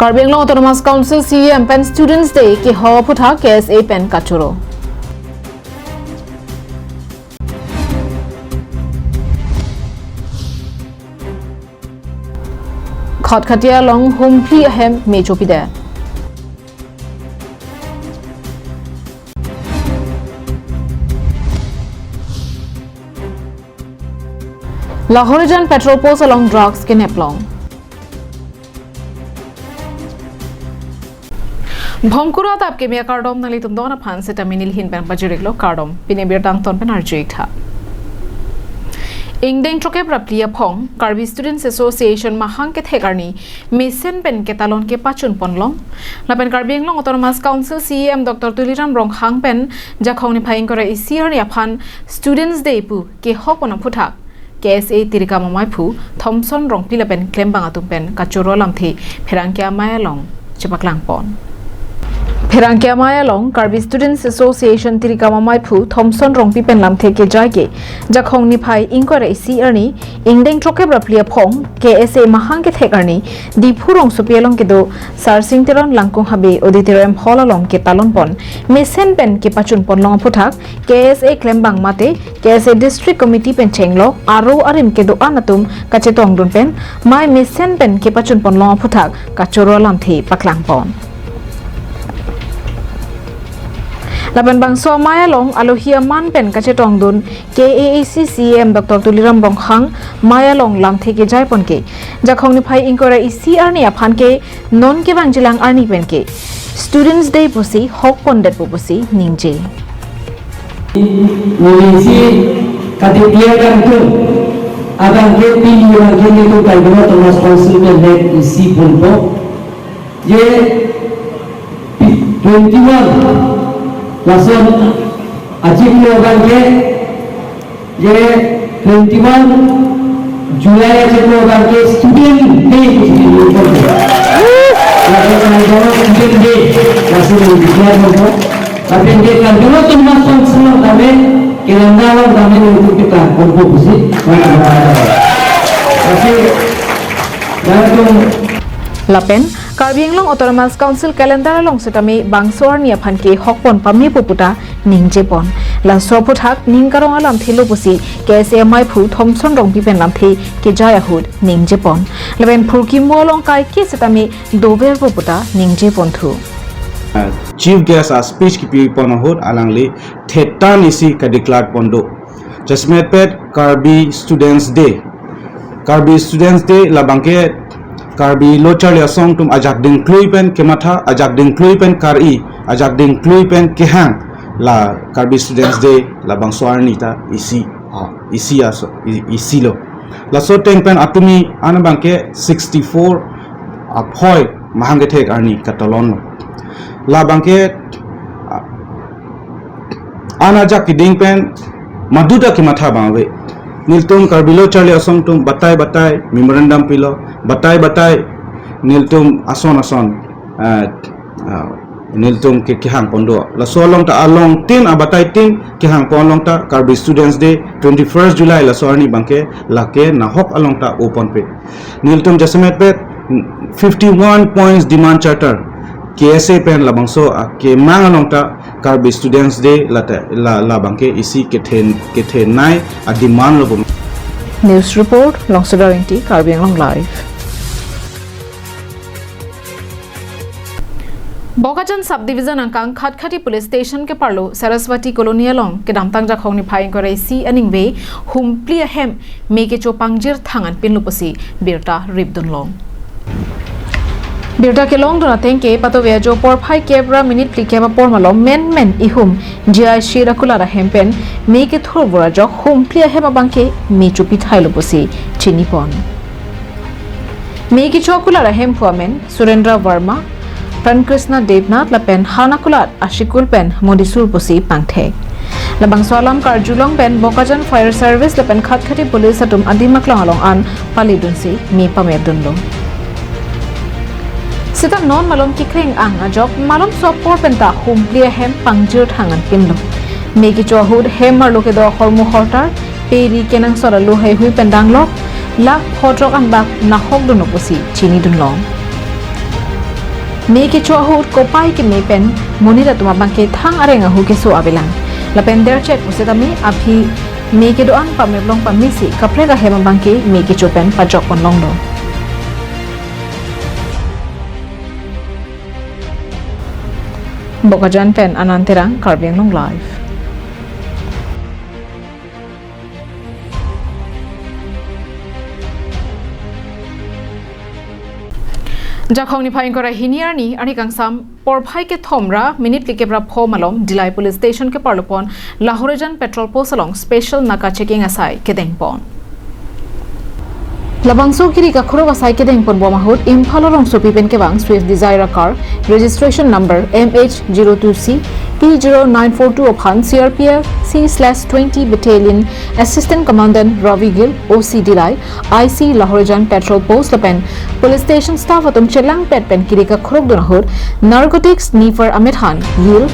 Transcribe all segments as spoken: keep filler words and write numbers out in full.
Karbi Anglong Autonomous Council C E M pen Students Day kehok aphuthak K S A pen kachoro. Khatkhati along humphli ahem me chopidet. Lahorijan petrol post along drugs keneplong. Bhongkuru adap keme akardom nanglitum don aphan seta mini lihin pen pajiriklo kardom. Pini birta angton pen arju-ik tha. Ingdeng throkkep ra phli aphong Karbi Students Association mahang kethek arni mesen pen ketalon kepachun ponlong. Lapen Karbi Anglong Autonomous Council C E M Doctor Tuliram Ronghang pen Jakhong niphai ingkoi ra isi arni aphan Students Day pu kehok pon aphuthak K S A Tirikam amaiphu Thomson Rongpi lapen klembang atum pen kachoro alamthe pherangke amei along chepaklang pon. Pherangke amei along Karbi Students Association Tirikam amaiphu Thomson Rongpi pen lamthe kejai ke Jakhong niphai ingkoi ra isi arni ingdeng throkkep ra phli aphong K S A mahang kethek arni Diphu rongsopi along kedo Sarsing Teron Langkung Habe Auditorium Hall along ketalon pon mesen pen kepachun ponlong aphuthak K S A klembang mate K S A District Committee pen chenglok aro arim kedo-an atum kachetongdun pen mei mesen pen kepachun ponlong aphuthak kachoro alamthe paklang pon. Lapen bangso amei along alohi aman pen kachetongdun K A A C C E M Doctor Tuliram Ronghang mei along lamthe kejai pon ke Jakhong niphai ingkoi ra isi arni aphan ke non kevangjilang arni pen ke Students Day pusi hok pondetpo pusi ningje. Neli isi kadeclare dam tum, abang ke pini abang ke nelitum Karbi Anglong Autonomous Council pen nek isi ponpo. Je twenty-one lason achiklo abang ke, je twenty-one July achiklo abang ke Student Day pusi nelitum. Lapen Karbi Anglong Student Day lason neli declare ponpo. Lapen ke Karbi Anglong Autonomous Council along tame, calendar along tame nelitum kita ponpo pusi. Tapi, lalu Lapen Karbi Anglong Autonomous Council calendar along setame bangso arni aphan ke hok pon pamepo puta ningje pon. Laso aphuthak ning karong alamthe lo pusi K S A amaiphu Thomson Rongpi pen lamthe kejai ahut ningje pon. Lapen phurkimo along kaike setame doverpo puta ningje ponthu. Chief Guest a speech kipi pon ahut alangli thetan isi kadeclare pon do. Jasemet pet Karbi Students Day. Karbi Students Day labang ke Karbi Lo Charli Asong atum ajak dingklui pen kematha, ajak dingklui pen kar-i, ajak dingklui pen kehang la Karbi Students Day labangso arni ta isi, ah, isi aso, i-, isi lo. Laso ateng pen atumi an abang ke sixty-four aphoi mahang kethek arni katalon lo. Labang ke, ah, an ajak keding pen maduta kematha abang ave. Nelitum Karbi Lo Charli Asong atum batai batai memorandum pilo, batai batai nelitum ason ason, ah, ah, nelitum ke kehang pon do. Laso along ta along tin abatai tin kehang pon along ta Karbi Students Day twenty-first July laso arni abang ke lake nahok along ta o ponpe. Nelitum jasemet pet fifty-one points demand charter K S A pen labangso akemang along ta Karbi Students Day lata la, labang ke isi kethen, kethenei a demand lo pum. News report, Longsedar Ingti, Karbi Anglong Live. Bokajan Subdivision angkang Khatkhati Police Station keparlo Saraswati Colony along kedamtang Jakhong niphai ingkoi ra isi aningve humphli ahem me kecho pangjir thangan pinlo pusi birta ripdun long. Birta kelongdun ateng ke patove ajo porphai kep ra minute phlikep apor malom menmen ihum G I C akulat ahem pen me kethur vur ajok humphli ahem abang ke me chopi thailo pusi chini pon. Me kecho akulat ahemphu amen Surendra Verma, Prankrishna Debnath lapen han akulat ashikul pen Modisur pusi pangthek. Labangso alam karjulong pen Bokajan Fire Service lapen Khatkhati Police atum adim aklang along an palidunsi me pamepdunlo. Seta non malom kekreng ang ajok malomso apor penta humphli ahem pangjir thangan pinlo. Me kecho ahut hem arlo kedo ahormu hortar, peri kenangsot alu heihui pen danglok, lakh pho throk anbak nahokdunlo pusi chinidunlong. Me kecho ahut kopai keme pen monit atum abangke thang areng ahu keso avelang. Lapen derchek pusitame aphi me kedo-an pameplong pamesi kaprek ahem abangke me kecho pen pajok ponlonglo. Bokajan pen Anand Terang, Karbi Anglong Live. Jakhong niphai ingkoi ra hini arni, arni kangsam porphai kethom ra minute phlikep ra pho malom Dillai Police Station keparlopon Lahorijan Patrol Post along special naka checking asai kedengpon. Labangso kiri kakhorok asai kedengponbom ahut Imphal arongsopi pen kevang Swift Dzire a-car, registration number M H zero two C T zero nine four two aphan C R P F C slash twenty Battalion Assistant Commandant Ravi Gill, O C Dillai, I C Lahorijan Patrol Post lapen Police Station staff atum chelangpet pen kiri kakhorok dun ahut narcotics sniffer amethan Gill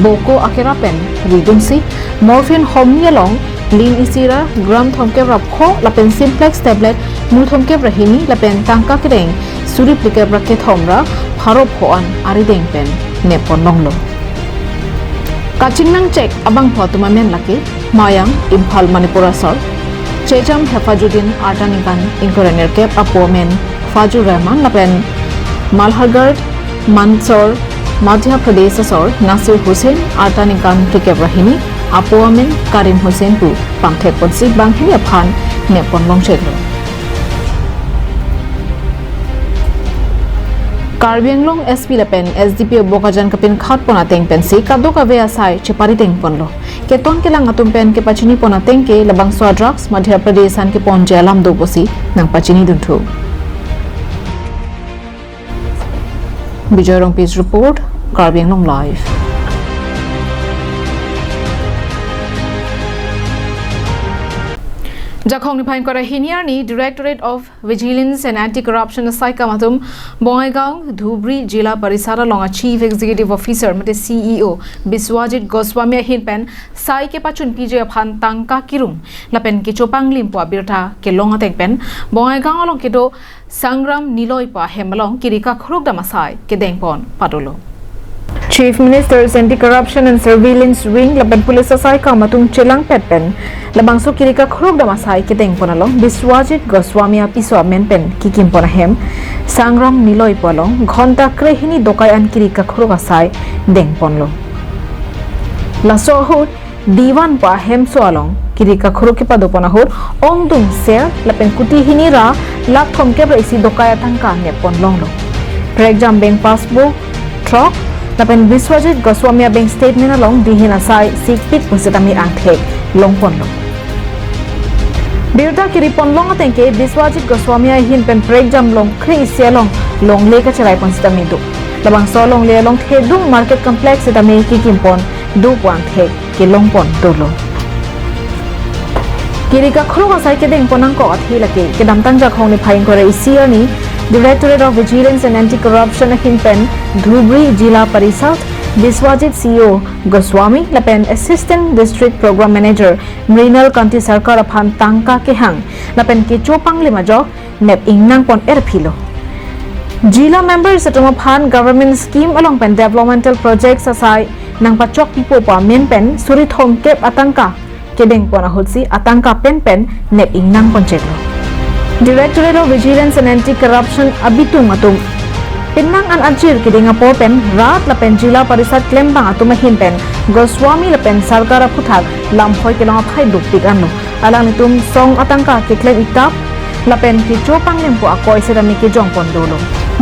boko akera pen ridunsi morphine homni along lin isi ra gram thomkep ra pho lapen Simplex tablet mu thomkep ra hini lapen tangka kedeng suri phlikep ra kethom ra pharo pho an arideng pen nepponlonglo. Kachingnang chek abangphu atum amen lake Mayang, Imphal, Manipur asor, Chejam Hefajuddin, arta ningkan ingkoi ra nerkep, apo amen Fajur Rahman lapen Malhargarh, Mandsaur, Madhya Pradesh asor Nasir Hussain, arta ningkan phlikep ra hini, apo amen Karim Hussain pu pangthekponsi banghini aphan nepponlongcheklo. Karbi Anglong S P lapen S D P O Bokajan kapinkhatpon ateng pensi kadokave asai cheparidengponlo. Keton kelang atum pen kepachinipon ateng ke labangso a-drugs Madhya Pradesh an keponji alam do pusi nangpachinidunthu. Bijoy Rongpi's report, Karbi Anglong Live. Jakhong niphai ingkoi ra hini arni Directorate of Vigilance and Anti-Corruption asaikam atum Bongaigaon Dhubri Zilla Parisad along a-Chief Executive Officer mate C E O Biswajit Goswami ahin pen sai kepachunpiji aphan tangka kirum lapen kecho panglimpo abirta kelong ateng pen Bongaigaon along kedo Sangram Niloi pu ahem along kiri kakhorok dam asai kedengpon padolo. Chief Minister's Anti-Corruption and Surveillance Wing lapen police asaikam atum chelangpet pen labangso kiri kakhorok dam asai kedengpon along Biswajit Goswami apiso amen pen kikimpon ahem Sangram Niloi pu along ghonta krehini dokai an kiri kakhorok asai dengponlo. Laso ahut Diwan pu ahemso along kiri kakhorok kepadopon ahut ongdung ser lapen kuti hini ra lakh thomkep ra isi dokai atangka nepponlonglo. Prekjam bank passbook throk lapen Biswajit Goswami a-bank statement along dihin asai sikpik pusitame angthek longponlo. Birta kiriponlong ateng ke Biswajit Goswami ahin pen prekjam long kre isi along longle kacheraipon sitame do. Labangso longle along Thedung Market Complex sitame kikimpon do pu angthek kelongpon dolo. Kiri kakhorok asai kedengpon nangkok athe lake kedamtang Jakhong niphai ingkoi ra isi arni Directorate of Vigilance and Anti-Corruption ahin pen Dhubri Zilla Parisad Biswajit C E O Goswami lapen Assistant District Program Manager Mrinal Kanti Sarkar aphan tangka kehang lapen kecho panglim ajok nep ingnangpon erphilo. Zilla members atum aphan government scheme along pen developmental projects asai nangpachokpipo pu amen pen suri thomkep atangka kedengpon ahutsi atangka penpen nep ingnangponcheklo. Directorate of Vigilance and Anti-Corruption abitung atum penang an ajir keding apor pen rat lapen Zilla Parisad klembang atum ahin pen Goswami lapen Sarkar aphuthak lamphoi kelong aphai dukpik anlo. Alanglitum song atangka keklem iktap lapen kecho panglimpo akoi sitame kejongpon dolo.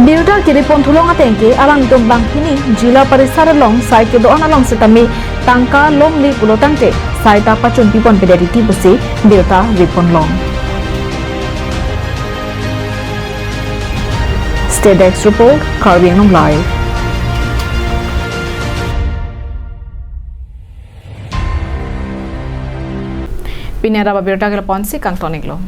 Birta kiripon thulong ateng ke alanglitum banghini Zilla Parisad along sai kedo-an along sitame tangka longle pulo tangte sai ta pachunpipon pede titi pusi birta riponlong. State Desk Report, Karbi Anglong Live. Pini adap abirta ke lapu-ansi kangton-iklo.